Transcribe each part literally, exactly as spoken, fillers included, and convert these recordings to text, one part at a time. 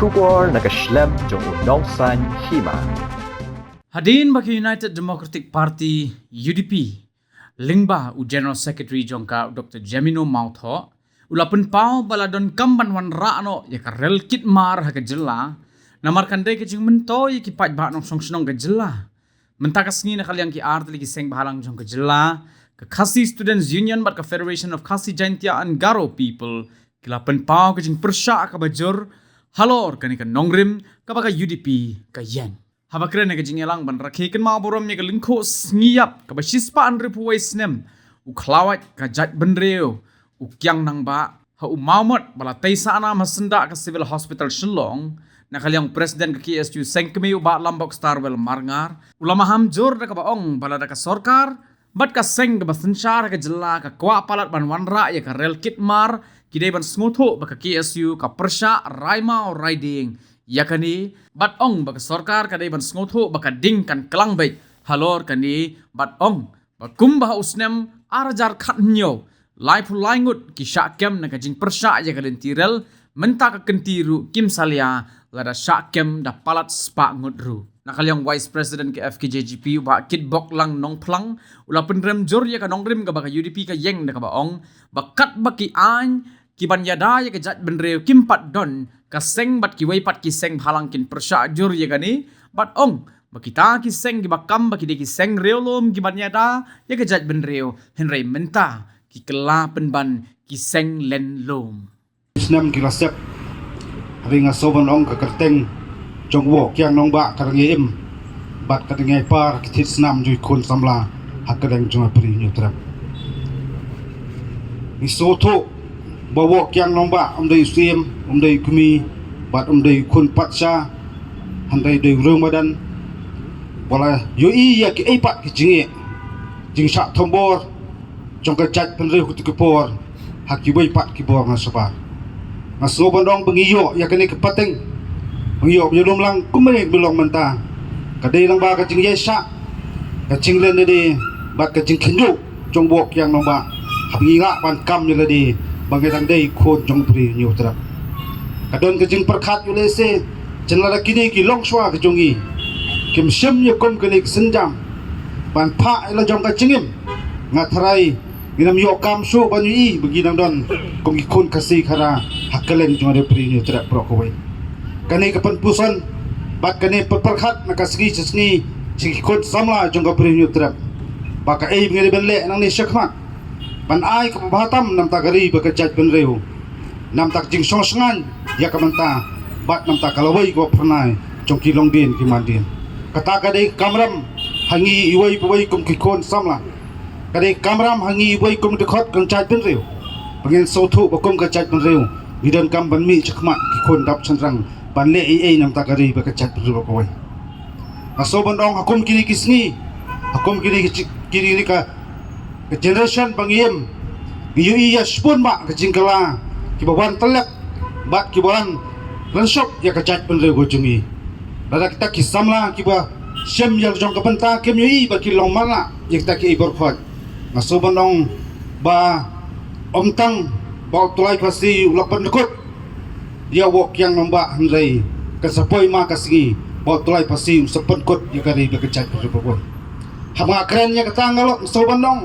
Khubor na ka shlem jong u Nongsaiñ Hima. Hadien ba ka United Democratic Party, U D P, lyngba u General Secretary jong ka, u Doctor Jemino Mawthoh, u la pynpaw ba la donkam ban wanrah noh ïa ka rel kit mar ha ka jylla, namar kan dei ka jingmyntoi ïa ki paidbah nongshong shnong ka jylla. Mynta ka sngi na ka liang ki artylli ki seng bhalang jong ka jylla, ka Khasi Students Union bad ka Federation of Khasi Jaintia and Garo People, ki la pynpaw ka jingpyrshah kaba jur halor kane ka nongrim kaba ka U D P ka ïeng. Haba kren ha ka jingïalang ban rakhe kynmaw burom ïa ka lyngkhuh sngi ïap kaba shispah hynriewphew wei snem u khlawait ka jaitbynriew u Kiang Nangbah ha u Mawmot ba la tei sahnam ha syndah ka Civil Hospital Shillong, na ka liang President ka K S U Seng Kmie u Bah Lambok Starwell Marngar, u la maham jur da kaba ong ba lada ka sorkar bad ka seng kaba synshar ha ka jylla ka kwah palat ban wanrah ïa ka rel kit mar, ki dei ban sngewthuh ba ka K S U ka pyrshah rai maw rai dieng ïa kane, bad ong ba ka sorkar ka dei ban sngewthuh ba ka ding kan klang beit halor kane, bad ong ba kumba ha u snem ar hajar khathynñiew, laiphew lai ngut ki shah kem na ka jingpyrshah ïa ka lynti rel, mynta ka kynti ruh kim salia lada shah kem da palat spah ngut ruh. Na ka liang Vice President ka F K J G P u Bah Kitboklang Nongphlang, u la pynrem jur ïa ka nongrim kaba ka U D P ka ïeng da kaba ong ba katba ki aiñ ki ban ïada ïa ka jaitbynriew kim pat don, ka seng bad kiwei pat ki seng bhalang kin pyrshah jur ïa kane, bad ong ba kita ki seng kiba kam ba ki dei ki seng riewlum ki ban ïada ïa ka jaitbynriew, hynrei mynta ki kylla pynban ki seng len lum. Snem ki la sep. Hynrei nga sngewbha ban ong ka kyrteng jong u Woh Kiang Nangbah ka dang ïa im bad ka dang ïa par ki thied snam jong ki khun samla ha kylleng jong ka Ri Hynñiewtrep. Ngi sngewthuh ba u Woh Kiang Nangbah um dei u syiem, um dei u kmie bad um dei u khun patsha, hynrei dei u riewmadan ba la ïohi ïa kiei pat ki jingeh, jingshah thombor jong ka jaitbynriew katto ka por ha kiwei pat ki bor na shabar. Nga sngewbha ban ong ba ngi ïoh ïa kane ka pateng, ba ngi ïoh ban ïalum lang kumne ba long mynta. Ka dei lang ba ka jingïaishah, ka jinglen lade bad ka jingkhynñiuh jong u Woh Kiang Nangbah, haba ngi lah ban kam ïa lade ba ngi dang dei khun jong u Ri Hynñiewtrep. Ka don ka jingpyrkhat ïa u lehse, jan lada kine ki longshuwa ka jong ngi kim shim ïa kum kane ka sienjam ban phah ïa la jong ka jingim, nga tharai ngin ym ïoh kam shuh ban ïohi ba ngi dang don kum ki khun Khasi Khara ha kylleng jong ka Ri Hynñiewtrep baroh kawei. Kane ka pynpuson bad kane pynpyrkhat na ka sngi sha sngi sha ki khun samla jong ka Ri Hynñiewtrep ba kaei ba ngi dei ban leh nangne shakhmat ban ai kaba bha tam na ka bynta ka ri bad ka jaitbynriew, na ka bynta ka jingshong shngaiñ ïa ka mynta bad na ka bynta ka lawei kaba phyrnai jong ki longdien ki mandien. Kata ka dei ka kamram ha ngi iwei pa iwei kum ki khun samla. Ka dei ka kamram ha ngi iwei kum ki dkhot ki jaitbynriew ba ngin sngewthuh ba kum ka jaitbynriew ngi donkam ban mih shakhmat ki khun dap shynrang ban leh ei ei na ka bynta ka ri bad ka jaitbynriew baroh kawei. Nga sngewbha ban ong ha kum kine ki sngi, ha kum kine ki chi-, kine, kine ka, ka generation ba ngi im, ngi ïohi ïa shibun bah ka jingkylla kiba wan tyllep bad kiba wan lynshop ïa ka jaitbynriew ka jong ngi. Lada kita ki samla kiba shem ïa la jong ka bynta kim ïohi bad ki long matlah ïa kita kiei baroh khoit, nga sngewbha ban ong ba ym tang ba u Tulai Phasi u la pynkut ïa u Woh Kiang Nangbah, hynrei kan sa poi ma ka sngi ba u Tulai Phasi u sa pynkut ïa ka ri bad ka jaitbynriew baroh. Haba nga kren ïa kata nga la sngewbha ban ong,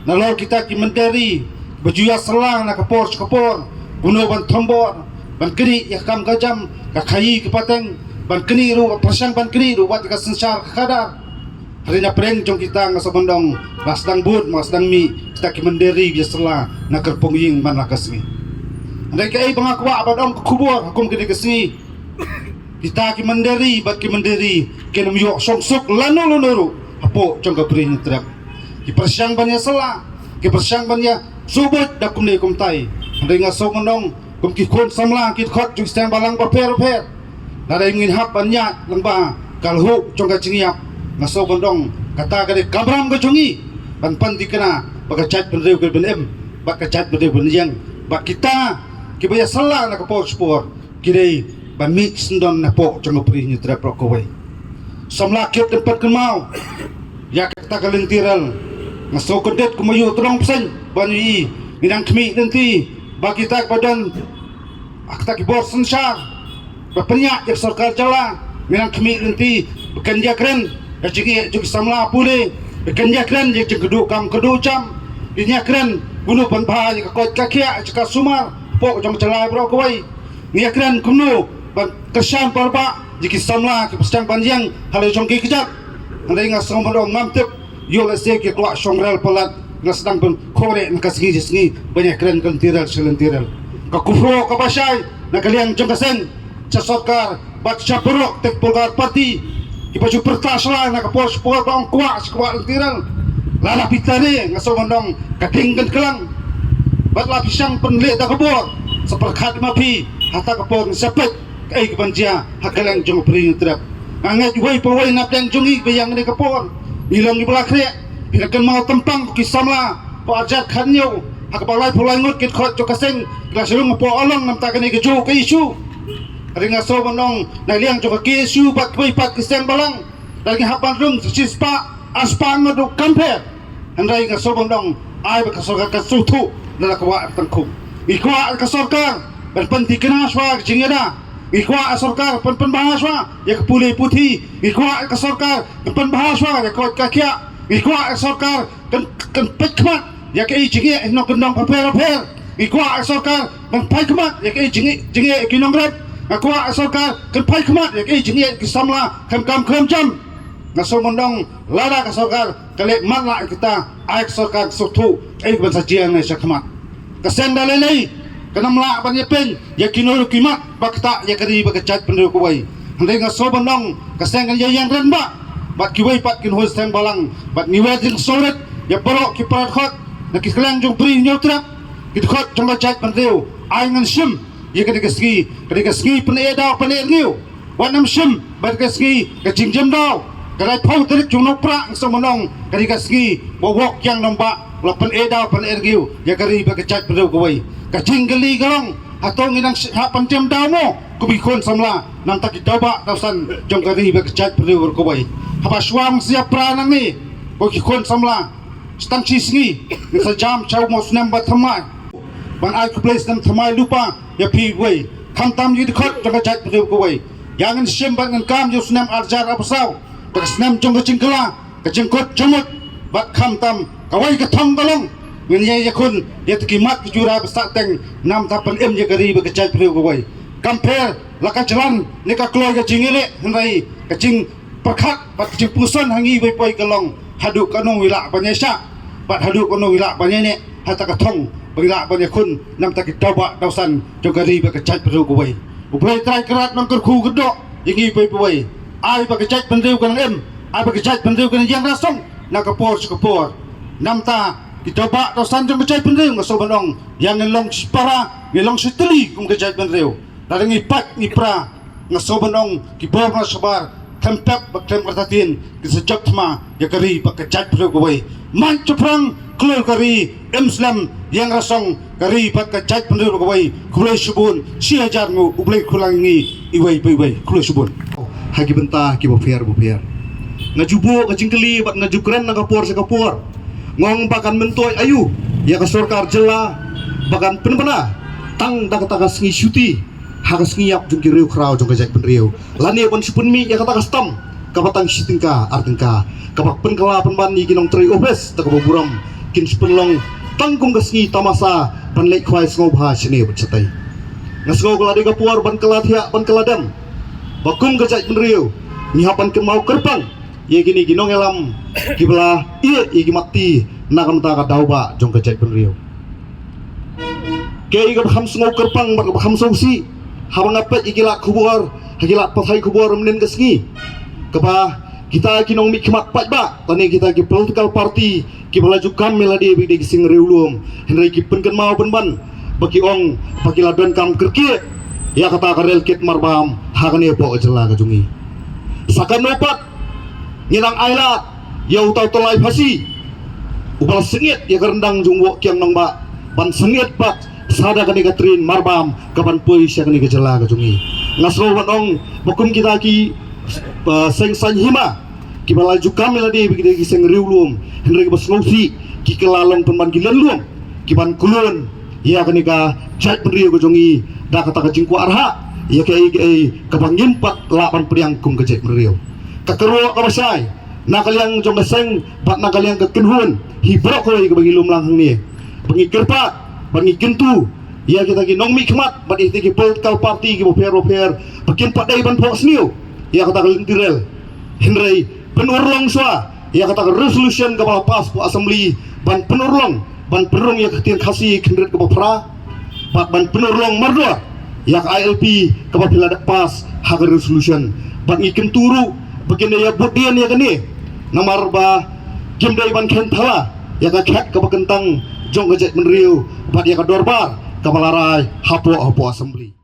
nalor kita ki mynder ri ba ju ïasylla na ka por sha ka por kumno ban thombor, ban knieh ïa ka kam ka jam, ka khaïi ka pateng, ban knieh ruh, pyrshang ban knieh ruh wat ïa ka synshar ka khadar. Hynrei na pdeng jong kita nga sngewbha ban ong ba sdang bun, ba sdang mih kita ki mynder ri ba ïasylla na ka kyrpong ïing man la ka sngi. Hynrei kaei ba nga kwah ban ong ka khubor ha kum kine ki sngi, kita ki mynder ri bad ki mynder ri kin ym ïoh shong suk lano lano ruh hapoh jong ka Ri Hynñiewtrep. Ki pyrshang ban ïasylla, ki pyrshang ban ïasuhbuit da kumne kumtai. Hynrei nga sngewbha ban ong kum ki khun samla ki dkhot jong ki seng balang bapher bapher, lada ngin hap ban ïaid lyngba ka lhuh jong ka jingïap, nga sngewbha ban ong kata ka dei ka kamram ka jong ngi ban pynthikna ba ka jaitbynriew ka dei ban im bad ka jaitbynriew ban ïeng, bad kita kiba ïasylla na ka por sha ka por ki dei ban mih syndon napoh jong ka Ri Hynñiewtrep baroh kawei. Samla kit, dang pynkynmaw ïa kata ka lynti rel. Nga sngewkyndit kum ïa u Tdong Bseiñ ban ïohi, ngi dang khmih lynti ba kita kiba don ha kita ki bor synshar Ba pynïaid ïa ka sorkar jylla, ngi nang khmih lynti ba kan ïakren ïa ka jingeh jong ki samla pule, ba kan ïakren ïa ka jingkyrduh kam kyrduh jam, ba kan ïakren kumno ban bha ïa ka koit ka khiah, ïa ka sumar hapoh jong ka jylla baroh kawei. Ngi ïakren kumno ban kyrshan paidbah ïa ki samla kiba sdang ban ïeng ha la jong ki kjat. Hynrei nga sngew ban ong ngam tip ïoh lehse ki kwah shong rel palat, nga sdang ban khreh na ka sngi sha sngi ban ïakren ka lynti rel sha lynti rel. Ka khubor kaba shai na ka liang jong ka seng sha sorkar bad sha baroh ki political party kiba ju pyrta sha la na ka por sha por ba ong kwah sha kwah lynti rel. Lada phi trei, nga sngew ban ong ka ding kan klang. Bad la phi shang pynleh da ka bor, sa pyrkhat ma phi ha kata ka por, sa peit kaei kaban jia ha ka liang jong ka Bri Hynñiewtrep. Nga ngeit uwei pa uwei na pdeng jong ngi ba ïa kane ka por ngi long ngi ba la khreh. Phi la kynmaw tang tang ki samla ba arjar khan ñiew ha kaba laiphew lai ngut ki dkhot jong ka seng ki la shu rung hapoh along namar kane ka juh ka issue. Hynrei nga sngew ban ong na liang jong ka K S U bad kiwei pat ki seng balang, lada ngi hap ban rung sa shispah arspah ngut ruh kam pher. Hynrei nga sngew ban ong ai ba ka sorkar kan sngewthuh lada ka wad tang khum. Ngi kwah ka sorkar ban pynthikna shuwa ka jingïada. Ngi kwah ka sorkar ban pynbha shuwa ïa ka pule puthi. Ngi kwah ka sorkar ban pynbha shuwa ïa ka koit ka khiah. Ngi kwah ka sorkar kan, kan peit khmat ïa kaei jingeh ha ki nongkyndong bapher bapher. Ngi kwah ka sorkar kan peit khmat ïa kaei jingeh, jingeh ha ki nongrep. Nga kwah ka sorkar kan peit khmat ïa kaei jingeh ha ki samla khlem kam khlem jam. Nga sngew ban ong lada ka sorkar ka leh matlah ïa kita, ai ka sorkar ka sngewthuh kaei kaban sa jia ne sha khmat. Ka seng da lei lei kan ym lah ban ïapeiñ ïa kino ruh ki mat ba ktah ïa ka ri bad ka jaitbynriew kawei. Hynrei nga sngew ban ong ka seng kan ïa ïeng rangbah bad kiwei pat ki nonghuh seng balang, bad ngi wer jingsngewrit ïa baroh ki para dkhot na ki kyrteng jong Bri Hynñiewtrep, ki dkhot jong ka jaitbynriew. Ai ngan shim ïa kane ka sngi, kane ka sngi pyneh daw pyneh rngiew. Wat nym shim ba ka sngi ka jingjemdaw, ka laiphew tarik jong u Nohprah, nga sngew ban ong kane ka sngi ba u Wok Kiang Nangbah u la pyneh daw pyneh rngiew ïa ka ri bad ka jaitbynriew kawei. Ka jingkylli ka long, hato ngi dang hap ban jemdaw mo kum ki khun samla namar ki dewbah dewsan jong ka ri bad ka jaitbynriew kawei? Haba shuwa mynta pra nangne, ko ki khun samla, tang shi sngi ngin sa jam sha u mo snem ba thymmai, ban ai khublei snem thymmai lypa ïa phi uwei, khamtam ïa ki dkhot jong ka jaitbynriew kawei. Ïa ngin shim bad ngin kam ïa u snem arhajar arphew saw da ka snem jong ka jingkylla, ka jingkut jingmut, bad khamtam kawei ka thong ka long ngin ïai ïakhun ïa kita ki mat ki jura ba sahteng namar ban pynim ïa ka ri bad ka jaitbynriew kawei. Kam pher la ka jlan ne ka kloi ka jingïaleh, hynrei ka jing pyrkhat bad ka jingpynsan ha ngi uwei pa uwei ka long haduh katno ngi lah ban ïaishah bad haduh katno ngi lah ban ïaineh ha kata ka thong ba ngi lah ban ïakhun namar ki dewbah dewsan jong ka ri bad ka jaitbynriew kawei. U Blei Trai Kynrad Nongkyrkhu kyrdoh ïa ngi uwei pa uwei. Ai ba ka jaitbynriew kan im, ai ba ka jaitbynriew kan ïeng rasong na ka por sha ka por. Namar ki dewbah dewsan jong ka jaitbynriew, nga sngew ban ong ïa ngin long shipara, ngin long shitylli kum ka jaitbynriew. Lada ngi pait ngi pra, nga sngew ban ong ki bor na shabar khlem pep bad khlem artatien kin sa jop thma ïa ka ri bad ka jaitbynriew kawei. Mait shaphrang khlur ka ri, im slem, ïeng rasong ka ri bad ka jaitbynriew kawei. Khublei shibun, shi hajar nguh, U Blei khublei ïa ngi iwei pa iwei. Khublei shibun. Ha ki bynta kiba pher ba pher, nga ju buh ka jingkylli bad nga ju kren na ka por sha ka por. Nga ong ba kan myntoi aïu ïa ka sorkar jylla ba kan pynbna tang da kata ka sngi shuti ha ka sngi ïap jong ki riewkhraw jong ka jaitbynriew, lane ban shu pynmih ïa kata ka stamp kaba tang shi tyngka ar tyngka, kaba pynkylla pynban ïa ki nongtrei ophis da kaba burom, kin shu pynlong tang kum ka sngi tamasa ban leit khwai sngewbha shane bad shatei. Nga sngew ka la dei ka por ban kylla thiah ban kylla dem, ba kum ka jaitbynriew ngi hap ban kynmaw kyrpang ïa kine ki nongïalam kiba la ïeh ïa ki mat ti na ka bynta ka dewbah jong ka jaitbynriew. Kaei kaba kham sngew kyrpang bad kaba kham sngewsih haba nga peit ïa ki lad khubor ha ki lad pathai khubor mynnin ka sngi, kaba kita ki nongmihkhmat paidbah lane kita ki political party kiba la ju kam ïa lade ba ki dei ki seng riewlum, hynrei ki pynkynmaw pynban ba ki ong ba ki la donkam kyrkieh ïa kata ka rel kit marbam ha kane hapoh ka jylla ka jong ngi. Sa katno pat ngi nang ailad ïa uta u tyllai phasi uba la sangeh ïa ka ryndang jong u Wok Kiang Nangbah, ban sangeh pat sa da kane ka tren marbam kaban poi sha kane ka jylla ka jong ngi. Nga sngew ban ong ba kum kita ki, uh, seng saiñ hima kiba la ju kam ïa lade ba ki dei ki seng riewlum, hynrei kiba sngewsih ki kylla long pynban ki lynnong kiban khlun ïa kane ka jaitbynriew ka jong ngi da kata ka jingkwah arhah ïa kaei kaei kaba ngim pat lah ban pdiang kum ka jaitbynriew. Ka kyrwoh kaba shai na ka liang jong ka seng bad na ka liang ka kynhun hi baroh kawei kaba ngi lum lang hangne, ba ngi kyrpad, ba ngi kyntu ïa kita ki nongmihkhmat bad ïa kita ki political party kiba pher ba pher ba kim pat dei ban phohsniew ïa kata ka lynti rel, hynrei pynurlong shuwa ïa kata ka resolution kaba la pass ha assembly, ban pynurlong, ban pynrung ïa ka ktien Khasi khyndiat kaba phra, bad ban pynurlong mardor ïa ka I L P kaba phi la dep pass ha ka resolution. Bad ngi kyntu ruh ba kin ïa bud dien ïa kane, namar ba kim dei ban khein thala ïa ka khet kaba kyntang jong ka jaitbynriew bad ïa ka dorbar kaba la rai hapoh hapoh assembly.